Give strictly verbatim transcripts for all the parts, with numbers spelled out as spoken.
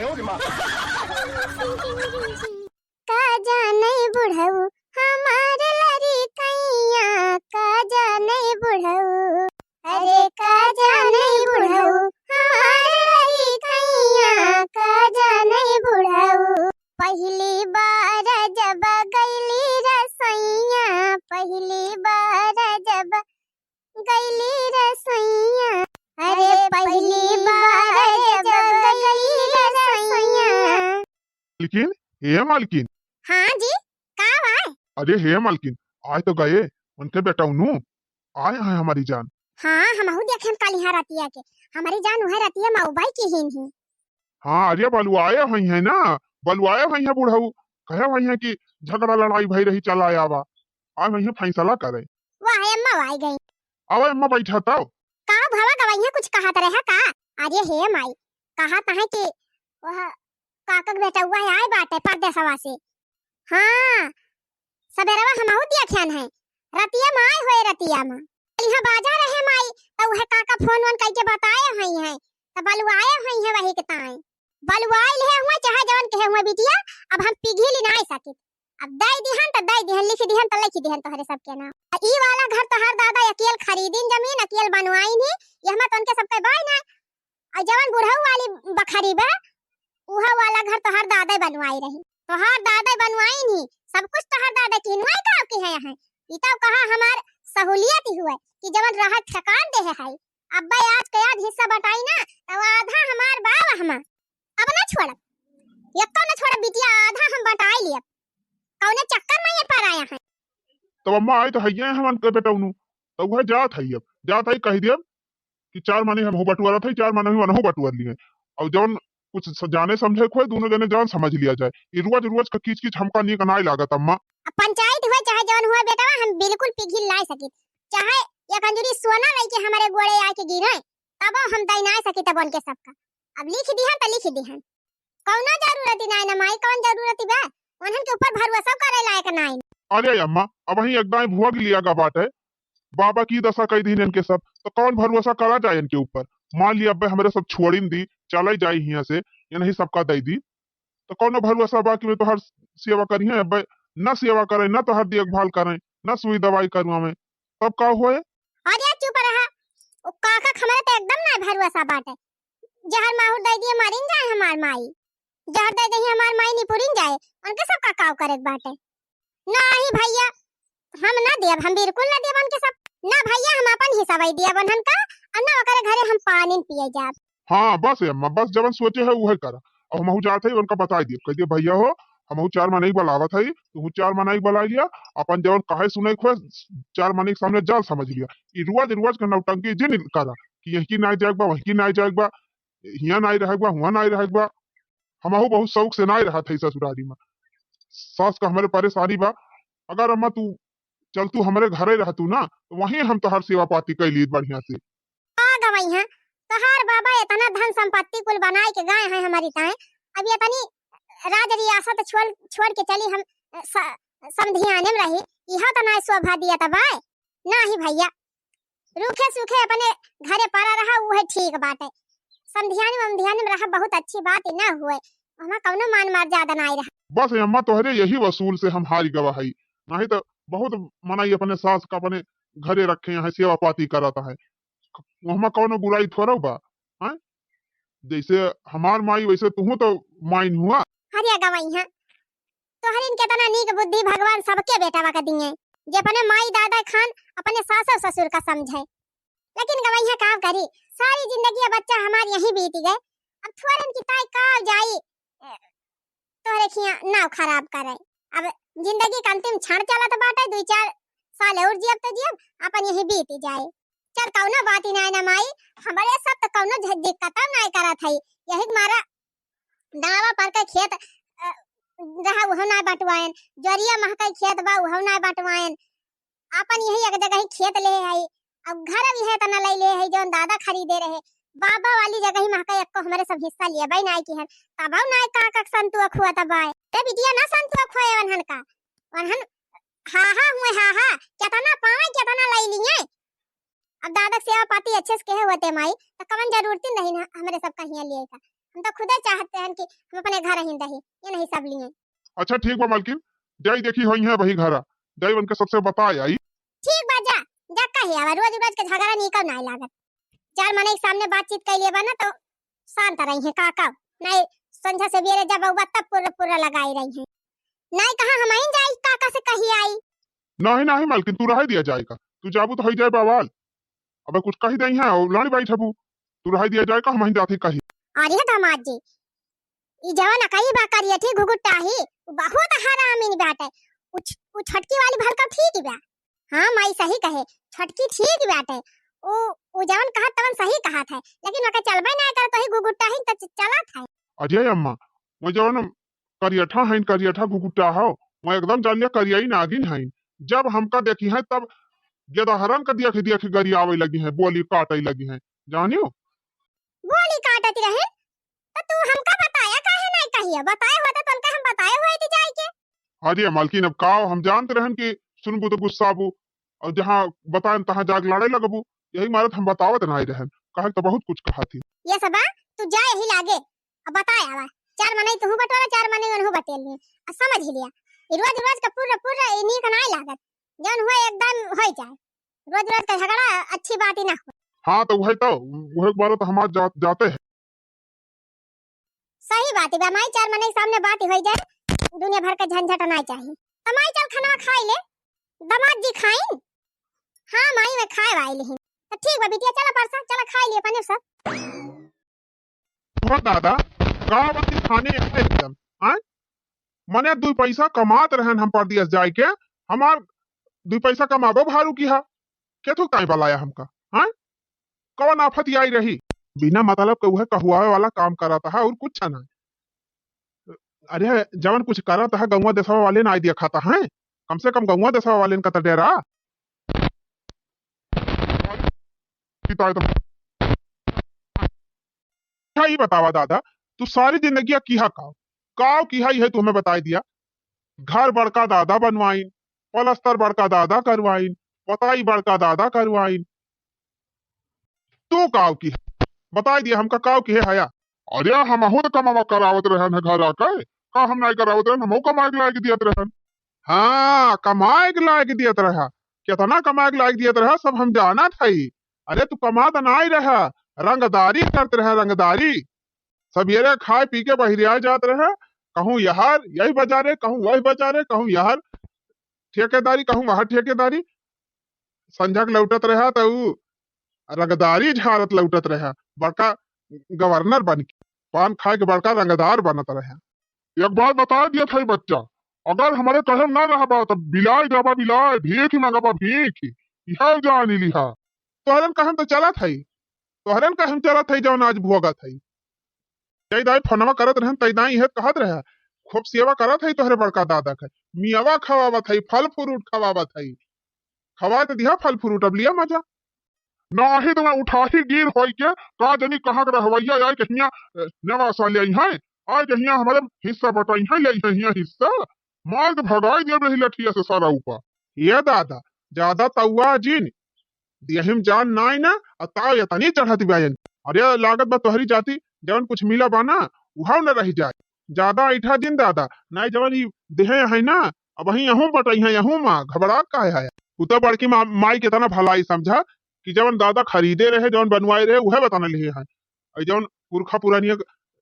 का जाने बुढ़ऊ हमार लड़िकइया, का जाने बुढ़ऊ। अरे का जाने बुढ़ऊ हमार लड़िकइया, का जाने बुढ़ऊ। पहिली बार जब गइली रसोइया, पहिली बार जब गइली रसोइया। अरे पहिली बार जब गइली रसोइया। मालकिन, हे मालकिन। हाँ जी, का बाय? अरे हे मालकिन, आए तो गए, उनके बेटउनू आए हैं हमारी जान। हाँ, हमहू देखे हम काल यहाँ रतिया के, हमारी जान उहे रतिया मउबई की हीन ही। हाँ, अरे बलुआए हुई है ना, बलुआए हुई है बुढ़ऊ, कहे हुई है कि झगड़ा लड़ाई भई रही, चला आवा, आए हुई है फैसला करे। वाह, अम्मा आई गई। आवा अम्मा, बैठा तो। का भवा गवैया कुछ कहत रहे का? अरे हे माई, कहत है कि वह काका के बेटउआ आए बाटे परदेसवा से। हाँ, सबेरवा हमहू देखेन है, रतिया में आए होए, रतिया में। यहाँ बाजा रहे माई, तो वह काका फोन वोन कइके बताए हुई है, तो बलुआए हुई है वही के ताए। बलुआए लिहे हुए, चाहे जवन कहे हुए बिटिया, अब हम पिघिल नाई सकित। अब दई दिहन त दई दिहन, लिख दिहन त लिख दिहन तोहरे सबके नाम। आ ई वाला घर तोहर दादा अकेल खरीदिन जमीन, अकेल बनवाइन ही, यहमा तो उनके सबके बाय ना। आ जवन बुढ़ऊ वाली बखरी बा, उहा वाला घर तोहर दादा बनवाई रही, तोहर दादा बनवाइन ही, सब कुछ तोहर दादा की हिनवाई का की है यहाँ। ई तो कहा हमार सहूलियत ही हुए कि जवन रहा ठेकान दे है। अब्बे आज के आज हिस्सा बटाई ना, तो आधा हमार बा वहमा। अब ना छोड़ब, एको ना छोड़ब बिटिया, आधा हम बटाई लियब। कौने चक्कर में ये पर आया है? तब अम्मा आई तो हइये हमन के बेटउनू, तो वह जात है, अब जात है, कह दियब कि चार माने हमहू बटुआरत है, चार माने वनहू बटुआर लिए। और जौन कुछ स-, जाने समझे के होए, दोनों जने जान समझ लिया जाए। ई रोज रोज का कीच कीच हमका नीक नाय लागत अम्मा। अब पंचायत हुए चाहे जौन हुए बेटवा, हम बिल्कुल पिघिल नाय सकित। चाहे एक अंजुरी सोना लेके हमारे गोड़े आके गिरे, तबो हम दई नाय सकित अब उनके सबका। अब लिख दिहन त लिख दिहन, कौनो जरूरत ही नाय ना माई, कौन जरूरत ही बा? उन्हन के ऊपर भरोसा करे लायक नाय। अरे अम्मा, अबहीं एक दाई भोग लिया गा बाटे, बाबा की दशा कई दिन इनके सब, तो कौन भरोसा करा जाए इनके ऊपर? मान लिया अब्बे हमरे सब छोड़िन दी, चले जाई हियां से, ये नहीं सबका दई दी, तो कौनो भरोसा बा कि वे तोहर सेवा करिहें? अब्बे न सेवा करें, न तोहर देखभाल करें, न सुई दवाई करवावें, तब का होए? अरे चुप रहा, ओ काका के हमरे तो एकदम ना भरोसा बाटे। जहर माहुर दे दिए, मरिन जाए हमार माई, जहर दे दे हमार माई निपुरिन जाए, उनके सब का काव करे के बाटे। नाही भैया, हम ना देब, हम बिल्कुल ना देब उनके सब। ना भैया, हम अपन हिस्सा वही देब उन्हन का, और ना ओकरे घरे हम पानी पिए जाब। हाँ, बस ए अम्मा, बस जवन सोचे है उहे करा। अब हमहू जात है, उनका बताई दिए, कह दिए, "भैया हो, हमहू चार मनई बलावत है, तू चार मनई बलाई लिया, अपन जवन कहे सुने खोए, चार मनई के सामने जाल समझ लिया। ई रोज रोज के नौटंकी जिन करा कि यही नाय जाएक बा, वही नाय जाएक बा, हियां नाय रहेक बा, हुआं नाय रहेक बा।" हमहू बहुत शौक से नाय रहत है ससुरारी में। सास का हमरे परेशानी बा, अगर अम्मा तू चल तू हमरे घरे रहतू ना, तो वहीं हम तोहार सेवा पाती कई लीत बढ़िया से। आ गवई हैं, तोहार बाबा इतना धन संपत्ति कुल बनाए के गए हैं हमारी ताए, अब ये तनी राज रियासत छोड़, छोड़ के चली हम, अ, स-, समधियाने में रही, इहो तो ना शोभा दिया तब आए। नाही भैया, रूखे सूखे अपने घरे पड़ा रहा, उहे ठीक बाटे। समधियाने वमधियाने में रहा बहुत अच्छी बात ही ना हुए, हमार कौनो मान मर्यादा ना रहा। बस ए अम्मा, तोहरे यही वसूल से हम हारी गवा हई, नाही तो बहुत मनई अपने सास का अपने घरे रखे हैं, सेवा पाती करत है, ओहमा कौनो बुराई थोड़ा बा, हैं? जैसे हमार माई वैसे तुहू तो माइन हुआ। अरे गवई हैं, तोहरिन केतना नीक बुद्धि भगवान सबके बेटवा का दिए, जे अपने माई दादा खान अपने सास और ससुर का समझे। लेकिन गवई हैं का करी, सारी जिंदगी अब बच्चा हमार यहीं बीत गए, अब थोड़न की ताई का जाई, ए, तोहरे खिया नाव खराब करे। अब जिंदगी का अंतिम क्षण चलत बाटे, दुई चार साल और जियब तो जियब, अपन यहीं बीत जाए। चल कौनो बात ही नाय ना माई, हमरे सब तो कौनो झ-, दिक्कत नाय करत है, यही मारा दावा पर के खेत, अ, रहा उहो नाय बंटवाएन, जरिया महकई खेत बा उहो नाय बंटवाएन, अपन यही एक जगह ही खेत ले है, अब घर भी है तना ले ले है जौन दादा खरीदे रहे, बाबा वाली जगह ही महकई एक्को हमरे सब हिस्सा लिए बाई नाय की हन, तब नाय का का संतुआ खुआ तब आए, ते बिटिया ना संतुआ खुआ वनहन का, वनहन हा हा हुए हा हा, केतना पावे केतना ले लिए। अब दादा के सेवा पाती अच्छे से केहे होते माई, तो कवन जरूरत ही नहीं ना हमरे सब कहिया लिए का। हम तो खुदे चाहत रहन कि हम अपने घर ही रही, ये नहीं सब लिए। अच्छा ठीक बा मालकिन, जाई देखी होई है वही घरा, जाई उनके सबसे बताए आई। ठीक बा, जा, जा कहे आवा, रोज रोज के झगड़ा निकल ना लागत। चार मनई के सामने बातचीत कर लिए बा ना तो शांत रही है काका, नहीं संझा से बेरे जब बउबा तब पुर्र पुर्र लगाई रही है। नहीं कहा हम ही जाई काका से कही आई। नहीं नहीं मालकिन, तू रह दिया जाए का, तू जाबू तो हो जाए बवाल। अब कुछ कही दई है और लड़ बैठबू, तू रह दिया जाए का, हम ही जाते कही। अरे दामाद जी, ई जवन अकई बा करियठी घुघुटाही, उ बहुत हरामिन बाटे। उ छ-, उ छोटकी वाली भलका ठीक बा। हाँ माई सही कहे, छोटकी ठीक बाटे। उ, उ जवन कहत तवन सही कहत है, लेकिन ओके चलबे ना करत, वही घुघुटाही त च-, चलत है। अरे अम्मा, वो जवन करियठा हईन, करियठा घुघुटा हो, वो एकदम जान लिया करियाई नागिन हईन। जब हमका देखी है तब गेदहरन का देख देख गरियावे लगी है, बोली काटे लगी है, जानियो। बोली काटत रहे तो तू हमका बताया काहे नहीं कहिया? बताए होते तो उनका हम बताए हुए थी जाए के। अरे मालकिन, अब का हम जानते रहन कि सुनबू तो गुस्साबू, और जहाँ बताएन तहाँ जाके लड़े लगबू। यही मारत हम बतावत नहीं रहन, कहे तो बहुत कुछ कहा थी। ये सबा, तू जा यही लागे, अब बताए आवा। चार मनई तू बटोरा, चार मनई उनहु बटेल लिए, अब समझ ही लिया। ये रोज रोज का पूरा पूरा ये नीक नहीं लागत, जौन हुआ एकदम हो जाए। रोज रोज का झगड़ा अच्छी बात ही ना हो। हाँ तो वही तो, वही मारत हमार जा, जाते हैं। सही बात है बा माई, चार मनई के सामने बात ही हो जाए, दुनिया भर का झंझट ना चाहिए। तो माई चल खाना खाई ले, दामाद जी खाइन। हाँ माई, मैं खाए वाई लेहिन। तो ठीक बा बिटिया, चला परसा, चला खाई लिए पनीर सब। हो दादा, का बात है खाने आए एकदम, आय? मने दुई पैसा कमात रहन हम परदेस जाए के, हमार दुई पैसा कमाबो भारू की हा, केथू ताई बलाया हमका, हाँ? कौन आफत आई रही? बिना मतलब के उहे कहुआवे वाला काम करत है और कुछ ना। अरे, जवन कुछ करत है, गौवा देशवा वाले ना देखत है, कम से कम गौवा देशवा वाले का तो डेरा। पिता एकदम। अच्छा, ई बतावा दादा, तू सारी जिंदगिया किहा काव, काव किहा, इहे तू हमें बताई दिया। घर बड़का दादा बनवाइन, पलस्तर बड़का दादा करवाइन, पोताई बड़का दादा करवाइन। तू काव किहा, बताई दिया हमका काव किहे हया। अरे, हमहू तो कमावा करावत रहन है घर आके, का हम नाई करावत रहन, हमहू कमाए के लायक दियत रहन। हाँ, कमाए के लायक दियत रहा, कितना कमाए के लायक दियत रहा, सब हम जानत हई। अरे, तू कमात नाई रहा, रंगदारी करत रहा, रंगदारी। सबेरे खाए पी के बहिरिया जात रहे, कहूँ यहर, यही बाजारे, कहूँ वही बाजारे, कहूँ यहर ठेकेदारी, कहूँ वहर ठेकेदारी। संझा के लौटत रहा त ऊ रंगदारी झारत लौटत रहा, बड़का गवर्नर बन के पान खाए के बड़का रंगदार बनत रहा। एक बात बता दिया था बच्चा, अगर हमारे कहल ना रहबा त बिलाए जाबा बिलाए, भीख मांगबा भीख, यह जान लिहा। तोहरन कहम तो चलत हई, तोहरन कहम चलत हई, जौन आज भोगत हई। तई दाई फोनवा करत रहन, तई दाई इहे कहत रहे, खूब सेवा करत हई तोहरे बड़का दादा के, मियावा खवावत हई, फल फ्रूट खवावत हई, खवा तो दिया फल फ्रूट, अब लिया मजा। नाही तो मैं उठाही गिर होई के, का जनी कहाँ के रहवैया आए कहिया, अ, नेवासा ले आई हैं, आए कहिया हमारे हिस्सा बटाई हैं, ले आई हैं हिस्सा, मार के भगाई देब रही लठिया से सारा ऊपर। ये दादा, ज्यादा तउआ जिन, देहिम जान नाई ना, आ ताव यतनी चढ़त बा जन। अरे लागत बा तोहरी जाति, जवन कुछ मिला बा ना, उहाव न रह जाए। ज्यादा ऐठा जिन दादा, नाई जवन ई देहे है ना, अब वहीं यहूँ बटई है, यहूँ माँ, घबरात काहे है? उ तो बड़की माँ, माई के तना भलाई समझा कि जवन दादा खरीदे रहे, जवन बनवाए रहे, उहे बताना लिहे है। और जवन पुरखा पुरानिया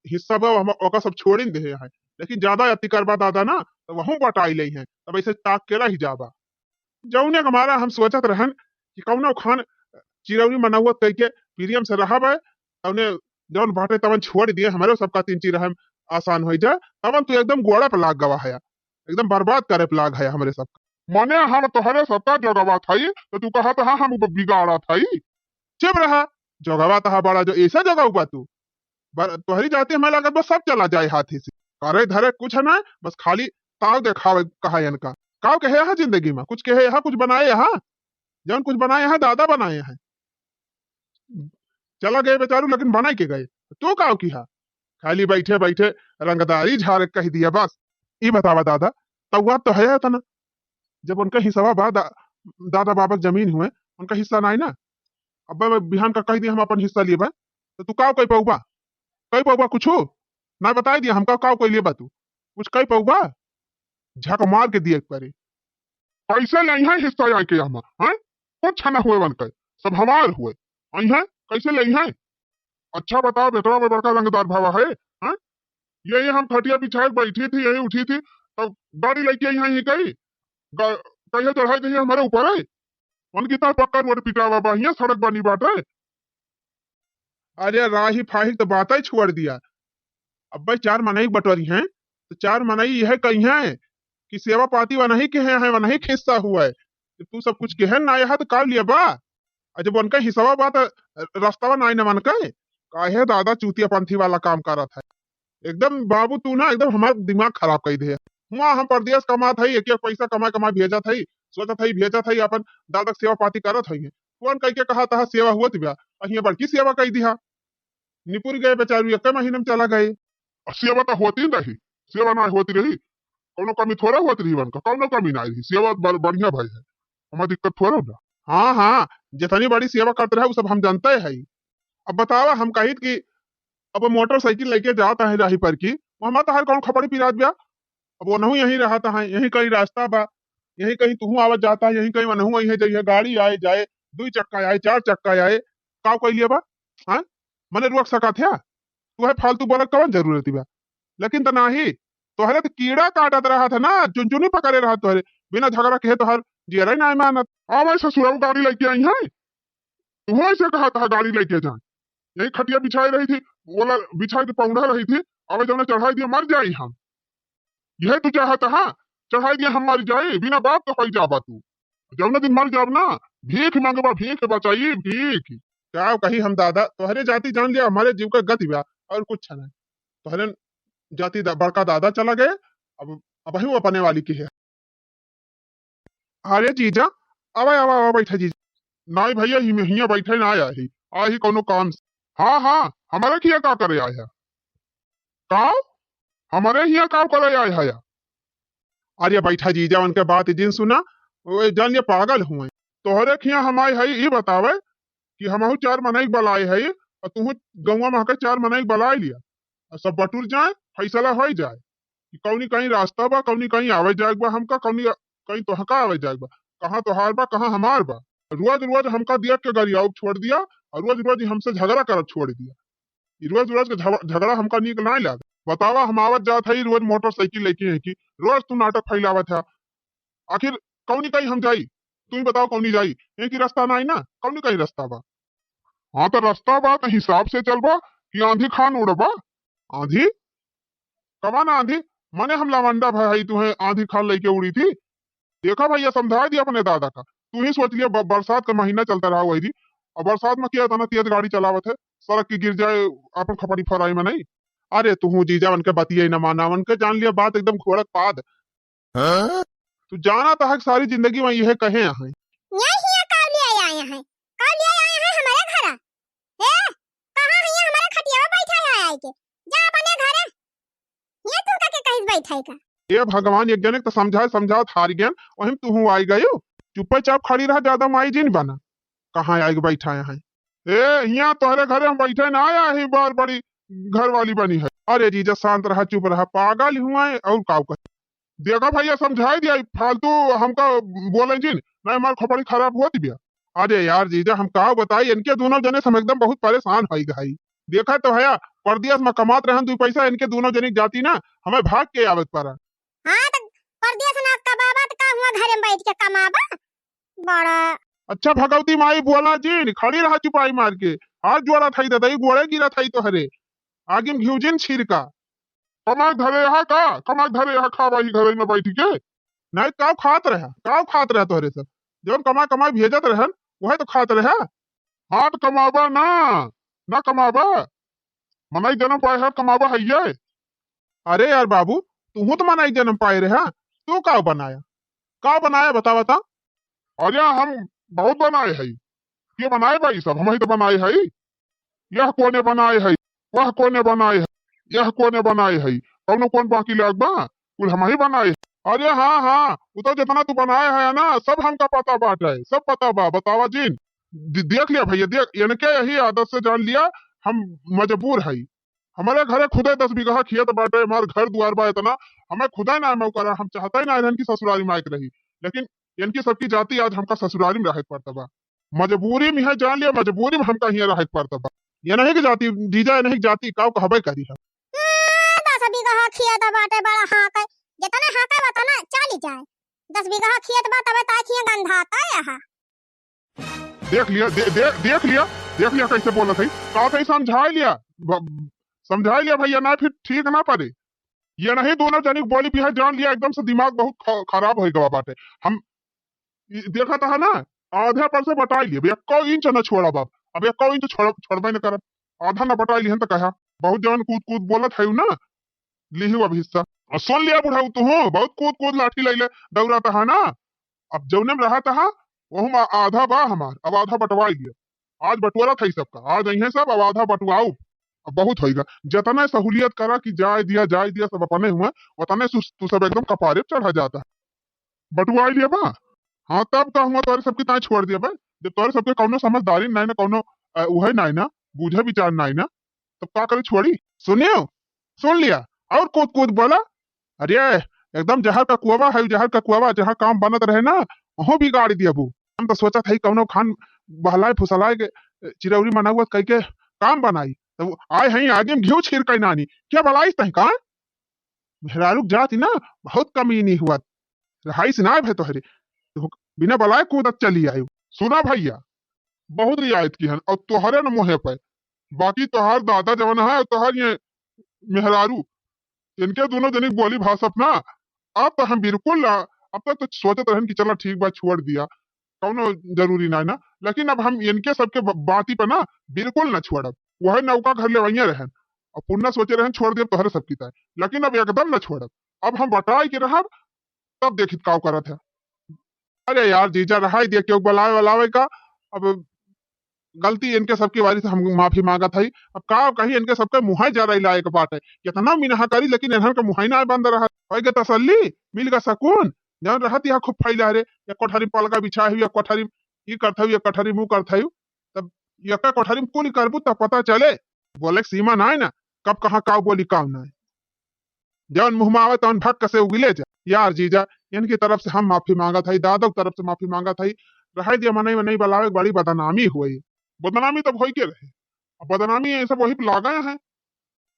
हिस्सा बा, हम ओका सब छोड़िन देहे है। लेकिन ज्यादा अति करबा दादा ना, तो वहूँ बटाई ले है, तब ऐसे ताक के रह जाबा। जौने के मारा हम सोचत रहन कि कौनो खान चिरौरी मनौवत कइके प्रेम से रहब, तौने जौन बाटे तवन छोड़ दिए, हमरो सबका तीन चीर रहम आसान होई जाए, तवन तू एकदम गोड़ा पे लाग गवा है, एकदम बर्बाद करे पे लाग है हमरे सबका। मने हम तोहरे सबका जोगवा थाई, तो तू कहत हा हम ब-, बिगाड़ा थाई? चुप रहा, जोगवा तहा बड़ा जो ऐसा जोगवा बा तू। बर-, तोहरी जाति हमें लागत बा सब चला जाए हाथी से। करे धरे कुछ ना, बस खाली ताव देखावे कहा इनका। काव कहे यहाँ जिंदगी में? कुछ कहे यहाँ, कुछ बनाए यहाँ? जौन कुछ बनाए हैं, दादा बनाए हैं। चला गए बेचारू, लेकिन बनाए के गए। तू काव किहा? खाली बैठे बैठे रंगदारी झारे कह दिया बस। ई बतावा दादा, तउआ तो है इतना। जब उनका हिस्सा बा, दा-, दादा बाबा के जमीन हुए, उनका हिस्सा नाई ना। अब बिहान का कह दिया हम अपन हिस्सा लेबे, तो तू काव कह पउबा? कई पउबा कुछो? ना बताई दिया हमका, का कइले बा तू? कुछ कई पउबा? झक मार के दिए परे। कैसे ले अइहैं हिस्सा आए के हमा, हैं? कुछ ना हुए वन के, सब हमार हुए। अइहैं, कैसे ले अइहैं? अच्छा बताओ, बेटवा में बड़का रंगदार भावा है, हैं? यही हम खटिया बिछाए बैठी थी, यही उठी थी, तब गाड़ी लेके अइहैं ही कही, गा-, कहिया चढ़ाई दही हमारे ऊपर है। उनकी तरह पक्का रोड पिटावा बा, हियां सड़क बनी बाटे। अरे राही फाही तो बात ही छोड़ दिया। अब भाई चार मनई बटोरी हैं, तो चार मनई यह कही हैं कि सेवा पाती वनही के हैं, हैं वनही के हिस्सा हुआ है। तो तू सब कुछ के है ना, यहाँ तो काव लिया बा। और जब उनका हिस्सा बा तो रस्ता ना, ना मन के, काहे दादा चूतिया पंथी वाला काम करत है। एकदम बाबू तू ना एकदम हमार दिमाग खराब कर दे। हुआ हम परदेस कमात हई, एक एक पैसा कमाए कमाए भेजत हई, सोचत हई भेजत हई, अपन दादा के सेवा पाती करत हई। कौन कह के कहा तहा सेवा हुआ तिबा, अहिया बड़की सेवा कह दिहा। निपुर गए बेचारू, एक महीने में चला गए। और सेवा तो होती नहीं, सेवा ना होती रही, कौनो कमी थोड़ा होती रही, उनका कौनो कमी ना रही, सेवा बढ़िया भाई है, हमारी दिक्कत थोड़ा ना। हाँ हाँ, जितनी बड़ी सेवा करते रहे वो सब हम जानते हैं। अब बतावा, हम कहित कि अब मोटरसाइकिल लेके जात है राही पर की, वो हमार तहार कौन खपड़ी पिरात बा? अब वो नहु यहीं रहत है, यहीं कहीं रास्ता बा, यहीं कहीं तुहू आवत जाता है, यहीं कहीं वनहु आई है, जइहे गाड़ी आए जाए, दुई चक्का आए, चार चक्का आए, काव कह लिया बा? हाँ, मने रोक सकत है? तू है फालतू बोलत कवन जरूरत बा? लेकिन त नाही, तोहरे तो कीड़ा काटत रहत है ना, चुनचुनी पकड़े रहत तोहरे, बिना झगड़ा कहे तोहर जियरा ही ना मानत। अब ससुरा गाड़ी लेके आई है, तुहू ऐसे कहा था गाड़ी लेके जाए, यही खटिया बिछाई रही थी, बोला बिछाई के पौंधा रही थी, अब जौने चढ़ाई दिया मर जाई हम। यह तू चाहत हा, चढ़ाई दिया हम मर जाए, बिना बाप के होई जाबा तू। जौने दिन मर जाब ना, भीख मांगबा, भीख बचाई, भीख। का कही हम दादा, तोहरे जाति जान लिया, हमारे जीव का गति बा, और कुछ नहीं। तोहरे जाति दा-, बड़का दादा चला गए, अब, अब ही वो अपने वाली की है। अरे जीजा, आवा, आवा, आवा, बैठा जीजा। नाई भैया, हिम-, हियां बैठे ना आया ही, आ ही कौनो काम से। हाँ, हाँ, हमारे किया का करे आया? का? हमारे हियां का करे आया है? अरे बैठा जीजा, उनके बात जिन सुना, वो जान ये पागल हुए। तोहरे खिया हम आए है, ई बतावे कि हमहू चार मनई के बलाए है, और तुहू गौवा में के चार मनई के बलाए लिया, और सब बटुर जाए, फैसला हो जाए। कि कौनी कहीं रास्ता बा, कौनी कहीं आवे जाए बा हमका, कौनी कहीं तोहका आवे जाए बा, कहाँ तोहार बा, कहाँ हमार बा। रोज रोज हमका दिया के गरियाउब छोड़ दिया, और रोज रोज हमसे झगड़ा करब छोड़ दिया। ई रोज रोज के झग-, झगड़ा हमका नीक नाय लागे। बतावा, हम आवत जात हई रोज मोटरसाइकिल लेके है कि रोज तू नाटक फैलावत है। आखिर कौनी कहीं हम जाई? तू ही बताओ कौनी जाई? यहीं की रास्ता नाय ना, कौनी कहीं रास्ता बा? हाँ, तो रास्ता बा, तो हिसाब से चलबा कि आंधी खान उड़बा? आंधी? कवन आंधी? मने हम लवंडा भय हई, तुहे आंधी खान लेके उड़ी थी? देखा भैया, समझा दिया अपने दादा का। तू ही सोच लिया, ब-, बरसात का महीना चलता रहा वही, और बरसात में क्या इतना तेज गाड़ी चलावत है, सड़क की गिर जाए, अपन खपड़ी फराई में नहीं। अरे तू जीजा, उनके बतिये न माना, उनके जान लिया बात एकदम घोड़क पाद। हाँ? तू जाना तो हक सारी जिंदगी में यह कहे हैं। यही है, काव लिए आए हैं, काव लिए आए हैं हमारे घर। ए, कहाँ है ये हमारे खटिया में बैठा है आए के? जा अपने घरे। ये तू का के कहीं बैठा है का? ए भगवान, एक जने तो समझाए समझात हार गयन, वही में तू आई गयो। चुप्पे चाप खड़ी रहा, ज्यादा माई जिन बना। कहाँ आए के बैठा है? ए, हियां तोहरे घरे हम बैठे ना आया ही, बार बड़ी घर वाली बनी है। अरे जीजा शांत रहा, चुप रहा, पागल हुआ है और काव कहे। देखा भैया, समझाई दिया, फालतू हमका बोले जिन, नहीं हमार खोपड़ी खराब होत बिया। अरे यार जीजा, हम का बताई, इनके दोनों जने से हम एकदम बहुत परेशान होई गई। देखा तो है, परदेस में कमात रहन दुई पैसा, इनके दोनों जने के जाती ना, हमें भाग के आवत पड़ा। हाँ, तो परदेस ना कमाबा तो का हुआ, घरे में बैठ के कमाबा? बड़ा अच्छा भगवती माई बोला जिन, खड़ी रहा चुपाई मार के। हाथ जोड़ा थाई दादा, ई गोड़े गिरा थाई तोहरे। आगे में घिउ जिन छिड़का। कमाई धरे हा का? कमाई धरे हा, खावा ही घरे में बैठ के। नहीं, काव खात रहा, काव खात रहा तोहरे सब? जौन कमाई, कमाई भेजत रहन, वही तो खात रहा। हाथ कमाबा ना, ना कमाबा। मनई जन्म पाए हा, कमाबा है ये। अरे यार बाबू, तू तो मनई जन्म पाए रहा, तू काव बनाया? काव बनाया, बता, बता। अरे हम बहुत बनाए है। ये बनाए बा ई सब, हम ही तो बनाए है। यह कोने बनाए है, वह कोने बनाए है, यह कोने बनाए है, कौनो कोन बाकी लाग बा? कुल हम ही बनाए। अरे हाँ, हाँ, वो तो जितना तू बनाए है ना, सब हमका पता बाटे, सब पता बा, बतावा जिन। दे-, देख लिया भैया, देख, इनके यही आदत से जान लिया, हम मजबूर है। हमरे घरे खुदे दस बीघा खेत बाटे, हमार घर दुआर बा इतना, हमें खुदे ना मौका रहा, हम चाहते ही ना रहन कि ससुरारी में आए के रही, लेकिन इनकी सबकी जाति आज हमका ससुरारी में रहे के पड़ता बा। मजबूरी में है, जान लिया, मजबूरी में हमका हियाँ रहे के पड़ता बा। ये नहीं कि जाति, जीजा, ये नहीं कि जाति, काव कहबे करी है। ए, दस बीघा खेत बाटे, बड़ा हाँके, जितने हाँके उतने चली जाए। दस बीघा खेत बा, तबे ताई खिया गंधाता है यहाँ। देख लिया, दे, दे, देख लिया, देख लिया कैसे बोलत है। कहा था समझाई लिया, ब-, समझाई लिया भैया, ना फिर ठीक ना पड़े। ये नहीं दोनों जनी के बोली पिहा जान लिया, एकदम से दिमाग बहुत ख-, खराब हो गवा बाटे। हम इ-, देखा था ना, आधा पर से बटाई लिया, एको इंच न छोड़ा बाप, अब एको इंच छोड़, छोड़बे न करब, आधा न बटाई लिहन तो कहा, बहुत जवन कूद कूद बोलत है ना, लिही अब हिस्सा। और सुन लिया बुढ़ऊ, तू हो बहुत कूद कूद लाठी लैले दौड़त हा ना। अब जौने में रहत हा, वहू में आधा बा हमार, अब आधा बंटवाई लिया। आज बंटवारा था सबका, आज अइहे सब, अब आधा बंटवाओ। अब बहुत होइगा, जतने सहूलियत करा कि जाए दिया, जाए दिया, सब अपने हुआ, उतने सु-, तू सब एकदम कपारे पे चढ़ा जाता है। बंटवाई लिया बा। हाँ, तब का हुआ, तोरे सबके ताई छोड़ दिया बा। जब तोरे सबके कौनो समझदारी नहीं ना, कौनो, अ, उहे नहीं ना, बूझे विचार नहीं ना, तब का करे छोड़ी? सुनियो, सुन लिया, और कूद कूद बोला। अरे, एकदम जहर का कुआवा है, जहर का कुआवा, जहाँ काम बनत रहे ना, वहू बिगाड़ दिया बू। हम तो सोचत है कौनो खान बहलाए फुसलाए के चिरौरी मनौवत कह के काम बनाई, तो आए हैं आगे में घिउ छीर के नानी, क्या बलाई तह का? मेहरारू के जाति ना बहुत कमीनी हुआ, रहाइश ना भे तोहरे, तो बिना बलाए कूदत चली आयु। सुना भैया, बहुत रियायत की हन और तोहरे न मोहे पे, बाकी तोहार दादा जवन है और तोहार ये मेहरारू, इनके दोनों जनी बोली भाषा अपना, अब तो हम बिल्कुल ना, अब तक तो सोचत रहन कि चला ठीक बा, छोड़ दिया, कौनो जरूरी ना है ना, लेकिन अब हम इनके सबके ब-, बाती पर ना बिल्कुल ना छोड़ब। वह नौका घर लेवैया रहन और पुन्ना सोचे रहन छोड़ देब तोहरे सबकी ताई, लेकिन अब एकदम ना छोड़ब। अब हम बटाई के रहब, तब देखित काव करत है। अरे यार जीजा, रहाई दिया, क्यों बलावे वलावे का, अब गलती इनके सबके बारी से हम माफी मांगत हई। अब का कही, इनके सबके मुहाई जराई लायक बाटे, कितना मिनहा करी लेकिन इन्हन के मुहाई ना बंद रहा। होई के तसल्ली, मिल के सकून, जौन रहत यहाँ खूब फैला रे, एक कोठरी पलका बिछाए हुई, एक कोठरी ई करत हई, एक कोठरी मुँह करत हई, तब एक कोठरी में कुल करबू तब पता चले। बोले के सीमा ना है ना, कब कहाँ का बोली काम ना है। जौन मुँह में आवे तौन भक्क से उगिले जा। यार जीजा, इनकी तरफ से हम माफी मांगत हई, दादा की तरफ से माफी मांगत हई। रहे दिया, मनई मनई बलावे के बड़ी बदनामी हुई। बदनामी तब होई के रहे, अब बदनामी ये सब वही पे लागे है।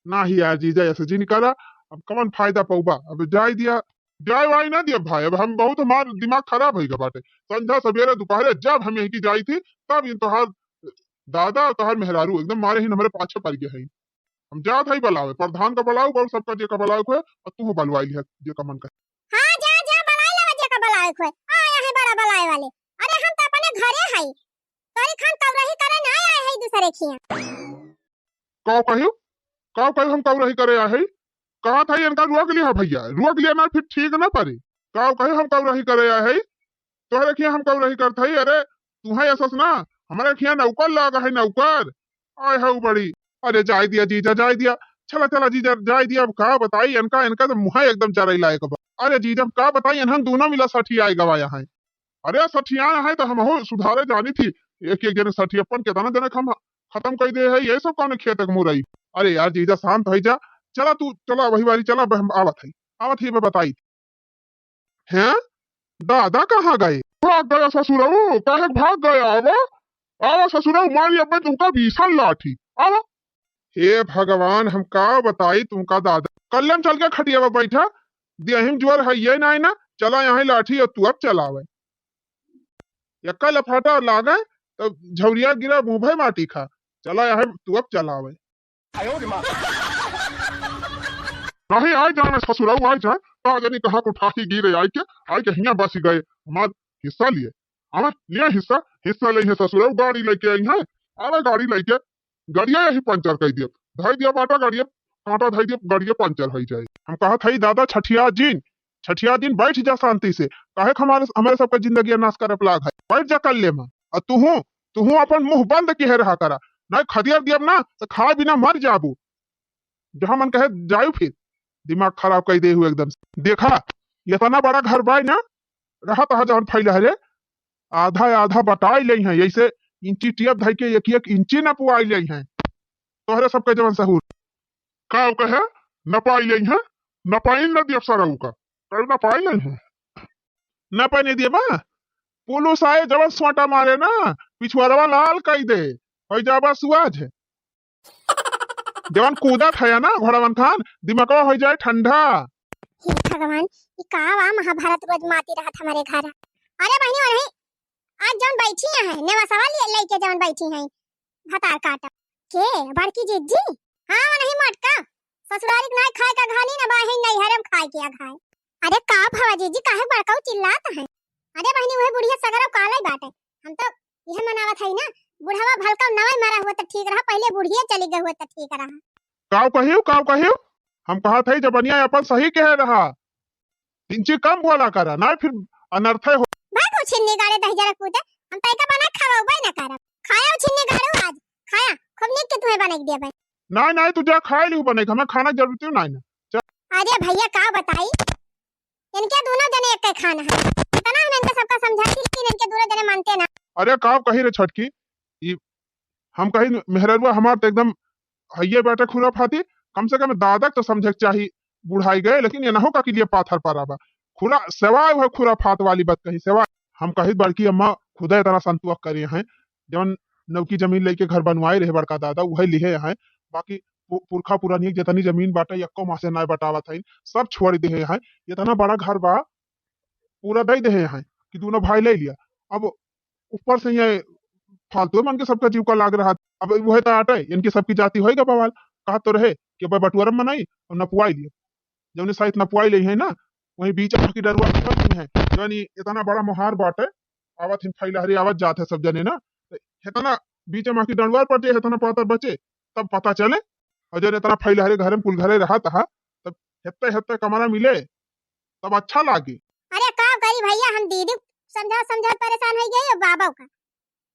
ना ही यार जीजा, ऐसे जिन करा, अब कवन फायदा पौबा, अब जाए दिया, जाए वाई ना दिया भाई। अब हम बहुत, हमार दिमाग खराब होई गवा बाटे। संझा सवेरे दोपहरे जब हम यहीं की जाई थी, तब इन तोहार दादा और तोहार मेहरारू एकदम मारे ही हमारे पाछे पड़ गए हैं। हम जात हई बलावे, प्रधान का बलाऊ, और सबका जे का बलावे को है, और तू बलवाई लिहा जे का मन करे। हाँ, जा, जा, बलाई लेवा जे का बलावे को है। आ, यहाँ बड़ा बलावे वाले। अरे, हम तो अपने घरे हई। तोरी खान तौरही करे ना आए हई दूसरे खिया। का कहियो? का कहियो हम कौरही करे आहे? कहा था इनका रोक लिया भैया, रोक लिया ना फिर ठीक ना पड़े। का कहियो हम कौरही करे आहे? तोहरे खिया हम कौरही करत हई? अरे, तुहे असस ना, हमारे खिया नौकर लाग है, नौकर। आय हऊ बड़ी। अरे, जाए दिया जीजा, जाए दिया। चला, चला जीजा, जाए दिया। अब का बताई इनका, इनका तो मुँह एकदम जराई लायक बा। अरे जीजा, का बताई, इन्हन दोनों मिला सठियाए गवाया है। अरे सठियाए है तो हमहू सुधारे जानी थी, एक एक जने सठियपन केतना जने हम खत्म कर दे है, ये सब कौन खेत के मुरई। अरे यार जीजा शांत हो जा, चला तू, चला वही बारी चला, हम आवत है, आवत ही बताई। हैं? दादा कहाँ गए? भाग गया ससुरऊ, काहे भाग गया? आवा, आवा ससुरऊ, मारी अब मैं तुमका भीषण लाठी। आवा। हे भगवान, हम का बताई तुमका दादा। कल्लम चल के खटिया पर बैठा, देहिम जोर है ये ना, ना, चला यहाँ लाठी और तू अब चलावे। यक्का लफाटा लागे, तो झौरिया गिरा मुँह भय माटी खा। चला यहाँ तू अब चलावे। नहीं, आइ जाए ससुरऊ, आइ जाए। का जानी कहाँ को ठाही गिरे, आइ के, आइ के हियाँ बस गए। हमार हिस्सा लिए। आवे, लिए हिस्सा, हिस्सा ले है ससुरऊ, गाड़ी लेके आई है। आवे गाड़ी लेके, गाड़िया यही पंचर कर दिया। धर दिया बाटा गाड़िया, कांटा धर दिया, गाड़िया पंचर हो जाए। हम कहा था, दादा छठिया जिन, छठिया जिन बैठ जा शांति से। काहे के हमारे, हमारे सबका जिंदगी नाश करे पे लाग है। बैठ जा कल्ले में। और तुहू, तुहू अपन मुँह बंद किहे रहा करा। नहीं खदिया दियब ना, तो खाए बिना मर जाबू। जहाँ मन कहे जायु फिर, दिमाग खराब कर दे हुए एकदम से। देखा, इतना बड़ा घर बाय ना, रहा तहा जवन फैला है रे, आधा आधा बटाई ले हैं, ऐसे इंची टेप धई के एक एक इंची ना पुआई ले हैं। तोहरे सबके जवन सहूर। का कहे? न पाई लई है, न पाई न दियब सरऊ का। कल न पाई लई है। न पाई नहीं दियब, पुलिस आए जवन सोटा मारे ना, पिछुआरवा लाल कई दे, होइ जाबा सुआझ। जवन कूदत है ना घोड़ावन खान, दिमागवा होइ जाए ठंडा। हे भगवान, ई का बा महाभारत रोज माती रहत हमरे घर। अरे बहिनी, वही आज जवन बैठी है, नेवसवा ले-, लेके जवन बैठी है, भतार काट। के, बड़की जिज्जी? हाँ, वही मोटका। ससुरारी के नाई खाए का घानी ना बा, ही नैहरे में खाए के अघाए। अरे का भवा जिज्जी, काहे बड़काऊ चिल्लात है? अरे बहिनी, वही बुढ़िया सगरो काले बाटे। हम तो यह मनावत है ना, बुढ़वा भलका नवई मरा हुआ तो ठीक रहा, पहले बुढ़िया चली गई हुआ तो ठीक रहा। काव कहियो, काव कहियो? हम कहत है जबनिया अपन सही कहे रहा। इंची कम बोला करा, ना फिर अनर्थे हो। भागो छिन्नी गाड़े दहिजरा कूदे, हम तैका बना खवाउबे ना करब। खाया छिन्नी गाड़ू आज, खाया, खूब नीक के तुम्हें बना के देबे। ना, ना, तू जा खाए लियो बने, हमें खाना जरूरत ही ना है ना। चल। अरे भैया का बताई, इनके दोनों जने एक खाना है। इतना हम इनके सबका समझाई थी, लेकिन इनके दोनों जने मानते ना। अरे का कही रे छटकी, ई हम कही मेहररुआ हमार तो एकदम हइये बाटे खुराफाती, कम से कम दादा के तो समझे के चाही, बुढ़ाई गए, लेकिन ये ना हो का के लिए पाथर पर आवा। खुरा सेवा है खुराफात वाली बात कही, सेवा। हम कही बड़की अम्मा खुदा इतना संतुआ करे हैं, जवन नवकी जमीन लेके घर बनवाए रहे बड़का दादा, उहे लिहे हैं, बाकी पु-, पुरखा पुरानिया के जितनी जमीन बाटे, यक्को माँ से ना बटावत है, सब छोड़ दे हैं। इतना बड़ा घर बा, पूरा दे दे हैं कि दोनों भाई ले लिया। अब ऊपर से ये फालतू मन के सबका जीव का लाग रहा। अब वह तो आटे, इनकी सबकी जाति होएगा बवाल। कहा तो रहे कि अब बटुआरा मनाई और नपुआई लिया। जौने साइत नपुआई ले है ना, वहीं बीच में की डरुआ पड़ती है। यानी इतना बड़ा मोहार बाटे, आवत हिन फैलहरी आवत जात है सब जने ना, तो इतना बीच में की डरुआ पड़ते है, इतना पातर बचे, तब पता चले। और जब इतना फैलहरी घर में कुल घरे रहत है, तब हेत्ते हेत्ते कमरा मिले, तब अच्छा लागे। अरे का करी भैया, हम दीदी समझा समझा परेशान हो गई और बाबा का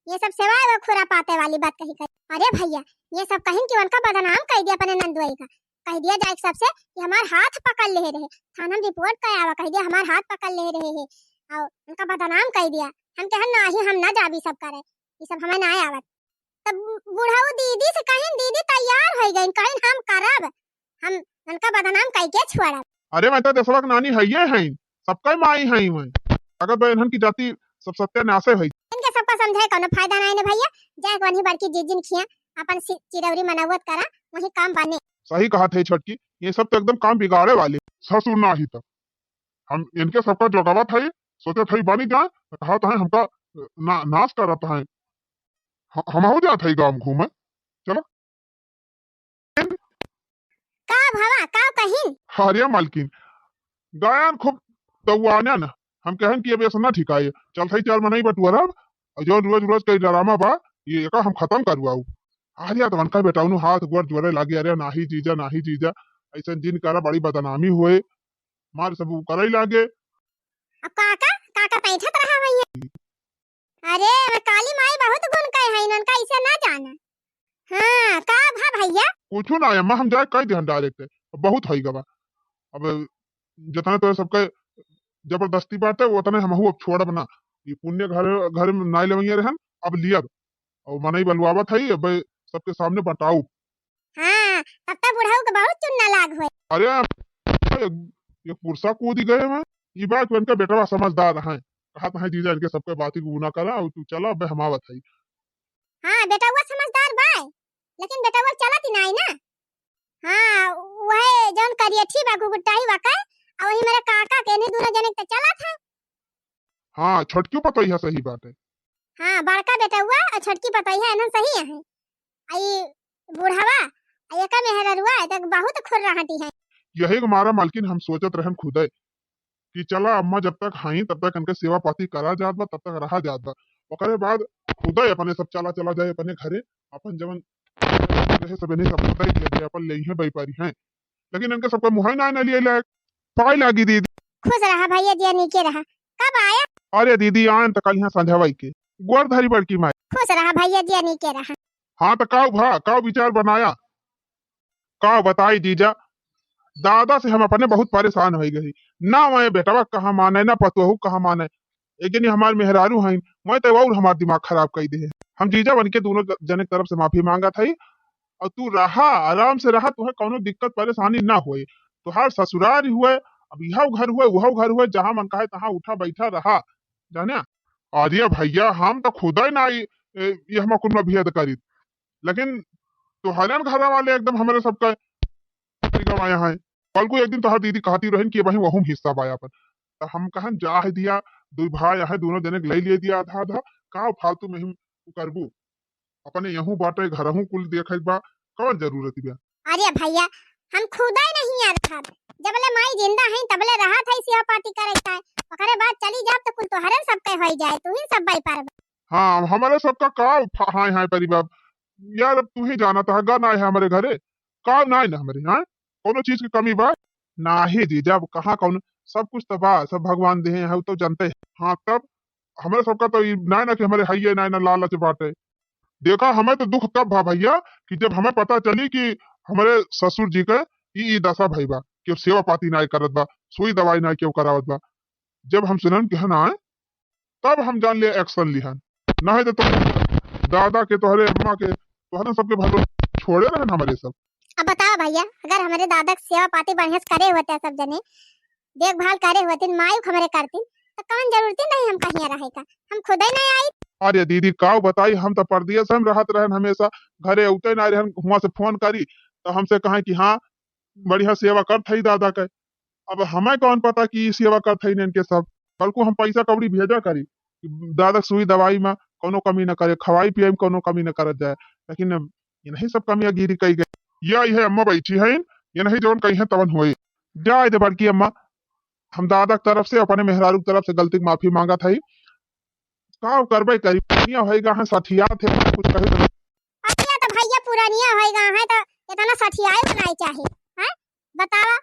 ये सब सेवा वो खुरापाते वाली बात कही कर। अरे भैया, ये सब कहिन कि उनका बदनाम कर दिया अपने नंदुआई का, कह दिया जाए सबसे कि हमार हाथ पकड़ ले रहे, थाना में रिपोर्ट कर आवा, कह दिया हमार हाथ पकड़ ले रहे है और उनका बदनाम कर दिया। हम कहे नहीं, हम ना जाबी सब करे, ये सब हमें ना आवत। तब बुढ़ऊ दीदी से कहिन, दीदी तैयार हो गईन, कहिन हम करब, हम उनका बदनाम कई के छोड़ब। अरे मैं तो देशवा के नानी हइये हईन, सबका माई हई मैं। अगर बहन की जाति सब सत्यानाशे होई। इनके सबका समझाए कोनो फायदा नहीं ने भैया, जाए वही बड़की जिज्जिन खिया अपन सि-, चिरौरी मनौवत करा, वही काम बने। सही कहा थे छटकी, ये सब तो एकदम काम बिगाड़े वाले। ससुर ना ही तो हम इनके सबका जोगावत है, सोचत है बनी जाए, तो कहत है हमका ना, नाश करत है। ह-, हम हो जात है गाँव घूमे। चलो। का भवा, का कहिन? अरे मालकिन, गायन खूब तौआने न। हम कहन कि अब ऐसा ना ठीक आए। चल सही चार मनई बटुअरब, और जौन रोज रोज कई ड्रामा बा, ये एका हम खत्म करवाऊ। अरे यार, तवन का बेटा उन्हों हाथ गोड़ जोड़े लागे, "अरे नाही जीजा, नाही जीजा, ऐसा जिन करा बड़ी बदनामी होए।" मार सब उ करे लागे। अब काका, काका बैठत रहा भैया। अरे, अब काली माई बहुत गुण कहे हैं, इनका इसे ना जाना। हाँ, का भा भैया? कुछ ना है, अम्मा, हम जाए कह देहन direct, बहुत होई गवा। अब जितना तो सबके जबरदस्ती बाटे, वो उतने हमहू अब छोड़ब ना। ये पुण्य घर, घर में नाई लेवैया रहन, अब लियब। और मनई बलवावत है, अब सबके सामने बटाऊ। हाँ, तब तो बुढ़ऊ के बहुत चुन्ना लाग होए। अरे, एक, एक पुरसा कूदी गए मैं। ई बात इनका बेटवा समझदार है। कहत है, "जीजा, इनके सबके बाती को ना करा, और तू चला, अब हम आवत है।" हाँ, बेटवा समझदार बा, लेकिन बेटवा चलत ही नाई ना। हाँ, वह जौन करियठी बा, गुगुटाही बा का, और वही मेरे काका के, इन्हीं दोनों जने के तो चलत है। हाँ, छोटकियो पतोहिया सही बात है। हाँ, बड़का बेटवा और छोटकी पतोहिया इन्हन सही है। आई बुढ़वा, आई एका मेहररुआ, तक बहुत खुर रहती है। यही के मारा मालकिन हम सोचत रहन खुदे कि चला अम्मा जब तक हई तब तक इनके सेवा पाती करा जात बा, तब तक रहा जात बा। ओकरे बाद खुदे अपने सब चला, चला जाए अपने घरे, अपन जवन रहे सब इन्हें सब खुदे दे दे, अपन ले ही व्यापारी हैं। लेकिन इनके सबका मुँह ना, ना लिए लायक। पाए लागी दीदी। खुश रहा भैया, जिया नीके रहा। कब आया? अरे दीदी, आन त कल यहाँ संझावाई के। गोड़ धरी बड़की माई। खुश रहा भैया, जिया नीके रहा। हाँ, त काऊ भा, काऊ विचार बनाया? काऊ बताई जीजा, दादा से हम अपने बहुत परेशान हो गई। ना मैं बेटवा कहाँ माने, ना पतोहू कहाँ माने। एक जनी हमार मेहरारू हईन, मैं तो और हमार दिमाग खराब कर दे। हम जीजा बन के दोनों ज-, जने के तरफ से माफी मांगत हई। और तू रहा, आराम से रहा, तुहे कौनो दिक्कत परेशानी ना होए। तुहार ससुरार हुए, अब यह घर हुए, वह घर हुए, जहाँ मन कहे तहाँ उठा बैठा रहा, जाने। अरे भैया, हम तो खुदे ना आई, ए, ये हम कुल भेद करी, लेकिन तोहरन घर वाले एकदम हमरे सबका गवाया है। कल को एक दिन तोहर दीदी कहती रहन कि वही वहू में हिस्सा बा अपन, तो हम कहन जा है दिया, दुई भाई है, दोनों जने के ले लिए दिया आधा आधा, का फालतू में हम करबू, अपने यहू बाटे, घरहू कुल देखे बा, कौन जरूरत बा? अरे भैया, हम खुदे नहीं यार रहब, जबले माई जिंदा है तबले रहत है सेवा पाती करे का, ओकरे बाद चली जाब तो कुल तोहरन सबके होई जाए, तू ही सब बाई पार। हाँ, हमारे सबका का फा-, हाय हाय परिवार, यार अब तू ही जाना था, गा ना है हमारे घरे, का ना है ना हमारे, हाँ, कोनो चीज की कमी बा? नाही जीजा, अब कहाँ कौन, सब कुछ तो बा, सब भगवान देहे हैं, उ तो जानते हैं। हाँ, तब हमारे सबका तो ई ना है ना कि हमारे हइये ना है ना लालच बाटे। देखा, हमें तो दुख तब भा भैया कि जब हमें पता चली कि हमारे ससुर जी के ई, ई दशा भई बा, कि सेवा पाती ना करत बा, सुई दवाई ना केहू करावत बा। जब हम सुनन कि है ना, तब हम जान लिया action लिहन। नहीं तो, तो दादा के, तोहरे अम्मा के, तोहरे सबके भलो छोड़े रहन हमारे सब। अब बताओ भैया, अगर हमारे दादा के सेवा पाती बढ़िया से करे होते सब जने, देखभाल करे होतिन, मायू हमरे करतिन, तो कौन जरूरत नहीं हम कहीं रहे का, हम खुदे नहीं आई। अरे दीदी, काव बताई, हम तो परदेस में रहत रहन, हमेशा घरे अउते ना रहन, हुआं से फोन करी तो हमसे कहें कि हाँ, बढ़िया सेवा करत हई दादा के। अब हमें कौन पता कि ई सेवा करत हई इनके सब। कल को हम पैसा कौड़ी भेजा करी, दादा के सुई दवाई में कौनो कमी न करे, खवाई पियाई में कौनो कमी न करत जाए। लेकिन अब इन्हीं सब कमियां गिरी कई गई। या इहे अम्मा बैठी हैं, इन्हीं जौन कही हैं तवन होए। जाए दे बड़की अम्मा, हम दादा के तरफ से, अपने मेहरारू के तरफ से गलती के माफी मांगत हई। का करबे करी, पुरनिया होइगा हैं, सठियात है, कुछ कहे तो। अरे तो भैया पुरनिया होइगा हैं तो इतना सठियाए बनाए चाही, हैं? बतावा,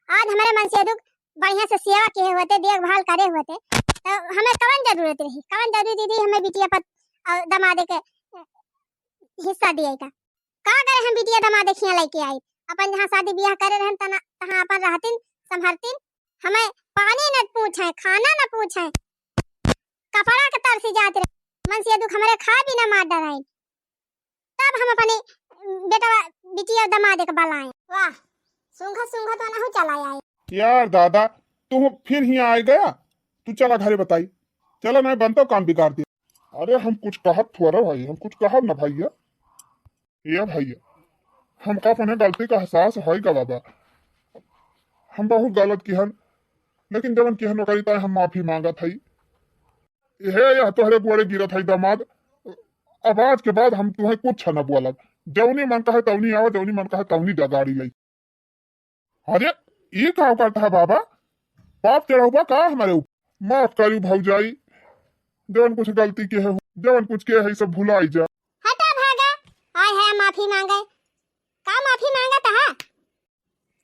आज हमारे मनसेदू बढ़िया से सेवा किए होते, देखभाल करे होते, तो हमें कवन जरूरत रही, कवन जरूरत रही हमें बिटिया पर और दमादे के हिस्सा दिए का? का करे हम बिटिया दमादे खिया लेके आई, अपन जहाँ शादी ब्याह करे रहन तना, तहाँ अपन रहतिन, संभरतिन, हमें पानी न पूछे, खाना न पूछे, कपड़ा के तरसी जात रहे, मनसेदू के हमारे खाए भी न मार डराइन। तब हम अपने बेटवा, बिटिया दमादे के बलाए। वाह, सूंघत सूंघत वनहु चला आए। यार दादा, तू फिर हियां आए गया, तू चला घरे बताई, चला नहीं बनता काम बिगाड़ दिया। अरे हम कुछ कहब थोड़ा भाई, हम कुछ कहब ना भैया। ए भैया, हमका अपने गलती का एहसास होई गवा बा। हम बहुत गलत किहन, लेकिन जवन किहन ओकरी ताई हम माफी मांगत हई। हे यह तोहरे गोड़े गिरत हई दामाद, अब आज के बाद हम तुहें कुछ न बोलब। जौनी मन कहे तौनी आवा, जौनी मन कहे तौनी डगाड़ी लई। अरे, ई का करत है बाबा? पाप चढ़ावा का हमारे ऊपर? माफ करू भौजाई, जवन कुछ गलती के है, जवन कुछ के है, सब भुलाई जा। हटा भागा, आए है माफी मांगे। का माफी मांगत है?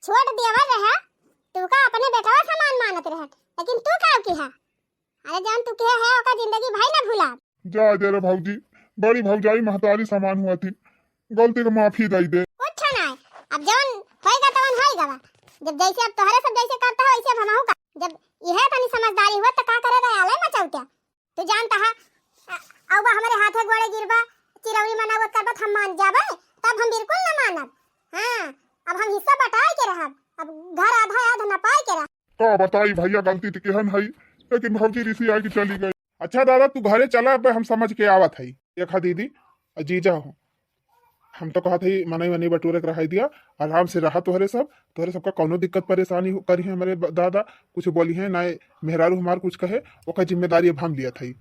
छोट देवर रहा, तू का अपने बेटवा समान मानत रहत, लेकिन तू का किहा? अरे जान तू किहा है, ओका जिंदगी भर ना भुला। जाए दे रे भौजी, बड़ी भौजाई महतारी समान हुआ थी, गलती के माफी दई दे। कुछ ना है, अब जवन होएगा तवन होएगा बा। जब जैसे अब तोहरे सब जैसे करता है वैसे अब हमहू का। जब यह तनी समझदारी हुआ तो का करे रहे आलय मचौत्या। तू जानता है, अ-, अउबा हमरे हाथे गोड़े गिरबा, चिरौरी मनावत करबा त हम मान जाबे, तब हम बिल्कुल न मानब। हाँ, अब हम हिस्सा बटाए के रहब, अब घर आधा आध न पाए के रहब। का बताई भैया, गलती तो केहन हई, लेकिन भौजी रिसी आए के चली गई। अच्छा दादा, तू घरे चला, अब हम समझ के आवत हई। देखा दीदी, जीजा हो, हम तो कहत हई मनई वनई बटोरे के रहाई दिया, आराम से रहा। तोहरे सब, तोहरे सबका कौनो दिक्कत परेशानी हो, करी है हमरे ब-, दादा, कुछ बोली है ना, मेहरारू हमार कुछ कहे, ओकर जिम्मेदारी अब हम लियत हई।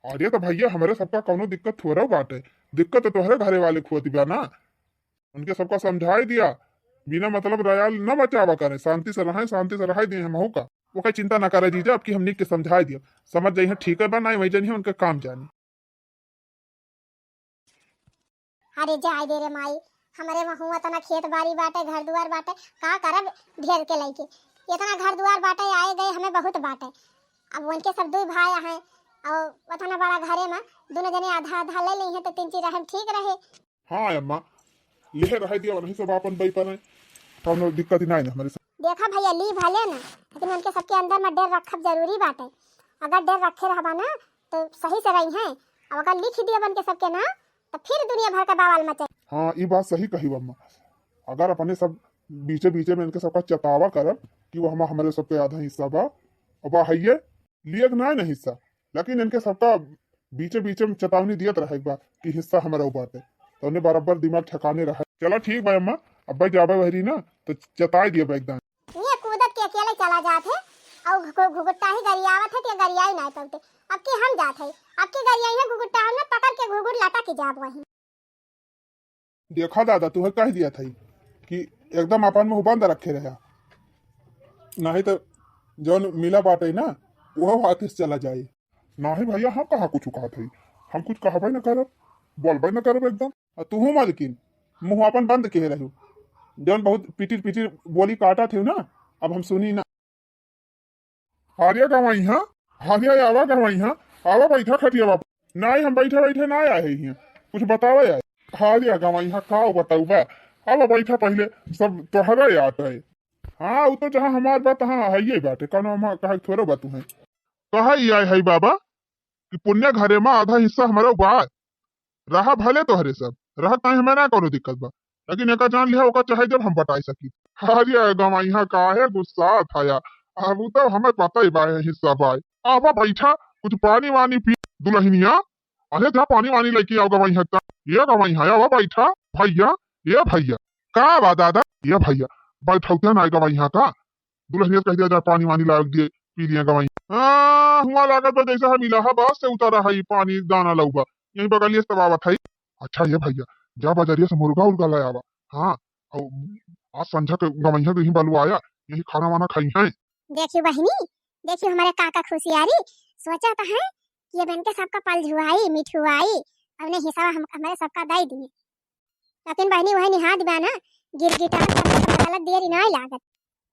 अरे तो भैया, हमरे सबका कौनो दिक्कत थोड़ा बाटे, दिक्कत तो तोहरे घरे वाले खोती बा ना, उनके सबका समझाई दिया, बिना मतलब रयाल न मचावा करें, शांति से रहें, शांति से रहाई दें हमहू का। ओकर चिंता ना करे जीजा, अब की हम निक के समझाई दिया, समझ जाई है, ठीक है बा, ना वही जानी है, उनका काम जानी। अरे जाए दे रे माई, हमरे वहाँ उतना खेत बाड़ी बाटे, घर दुआर बाटे, का करब ढेर के लइके? इतना घर दुआर बाटे, आए गए हमें बहुत बाटे। अब उनके सब दुई भाई हैं, और उतना बड़ा घरे में दोनों जने आधा आधा ले ली हैं, तो तीन चीज रहन ठीक रहे। हाँ अम्मा, लिहे रहे दिया, वही सब आपन बई पर है, कौनो दिक्कत ही नहीं हमरे से। देखा भैया, ली भले ना, लेकिन उनके सबके अंदर में डर रखब जरूरी बाटे। अगर डर रखे रहबा ना, तो सही से रही हैं। अब अगर लिख दिया बन के सबके ना, तो फिर दुनिया भर का बवाल मचे। हाँ, ई बात सही कही अम्मा। अगर अपने सब बीचे बीचे में इनके सबका चेतावा करब कि वो हम, हमरे सबके आधा हिस्सा बा, अब बा हइये, लिए के नाय ना हिस्सा, लेकिन इनके सबका बीचे बीचे में चेतावनी दियत रहे एक बार कि हिस्सा हमरा ऊ बाटे, तो उन्हें बराबर दिमाग ठिकाने रहे। चला ठीक बा अम्मा, अब भाई जाबे बहरी ना तो चेताई दिया एकदम। ये कूदत के अकेले चला जात है और घु-, घुघुट्टा ही गरियावत है कि गरियाई नाय पौते। अब के हम जात है, अब के गरियाई है घुघुट्टा, हम ना पकड़ के घुघुट लटा के जाब वहीं। देखा दादा, तुहे कह दिया था कि एकदम अपन मुंह बंद रखे रहा, नहीं तो जौन मिला बाटे ना, वो हाथ से चला जाए। नहीं भैया, हम कहाँ कुछ कहा थे, हम कुछ कहबे न करब, बोलबे न करब एकदम। और तुहू मालकिन, मुंह अपन बंद किए रहू, जौन बहुत पिटिर पिटिर बोली काटा थे ना, अब हम सुनी ना। हारिया गवाई हाँ, हारिया आवा गवाई हाँ, आवा बैठा खटिया बाबा। नाई, हम बैठे बैठे ना आए हैं, कुछ बतावे आए। हारिया गवाई हाँ, का बताऊ बा, आवा बैठा, पहले सब तोहरा याद है। हाँ, वो तो जहाँ हमार बात, हाँ, है ये बात है, कौनो हम कहा थोड़ो बात है। कहा ही आए है बाबा कि पुण्य घरे में आधा हिस्सा हमारा बा, रहा भले तोहरे सब, रहा ताई हमें ना कौनो दिक्कत बा, लेकिन एका जान लिहा, ओका चाहे जब हम बटाई सकी। अरे गवाइहा, काहे गुस्सा था यार, अब तो हमें पता ही बा है हिस्सा बा। आवा बैठा, कुछ पानी वानी पी दुल्हनिया। अरे जा पानी वानी लेके आओ गवाइहा ता। ये गवाइहा, आवा बैठा। भैया, ये भैया। का बा दादा? ये भैया, बैठौते ना गवाइहा का? दुल्हनिया कह दिया जा पानी वानी लाग दिए, पी लिया गवाई। हाँ, हुआ लागत बा जैसे हम इलाहाबाद से उतारा है, पानी दाना लउबा, यही बगलिए से आवत है। अच्छा ये भैया, जा बाजारिया से मुर्गा उर्गा ले आवा। हाँ, और आज संझा के गवैया के ही बलुआया, यही खाना वाना खाई है। देखियो बहिनी, देखियो हमारे काका खुशियारी, सोचा तो है कि अब इनके सबका पलझुआई, मिठुआई, अपने हिसाब हम, हमारे सबका दे दिए। लेकिन बहिनी वही निहाद बा ना, गिरगिटार सब बदलत देरी नहीं लागत।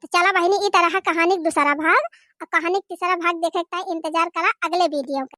तो चला बहिनी, ई तरह कहानी के दूसरा भाग और कहानी के तीसरा भाग देखे के ताई इंतजार करा अगले वीडियो के।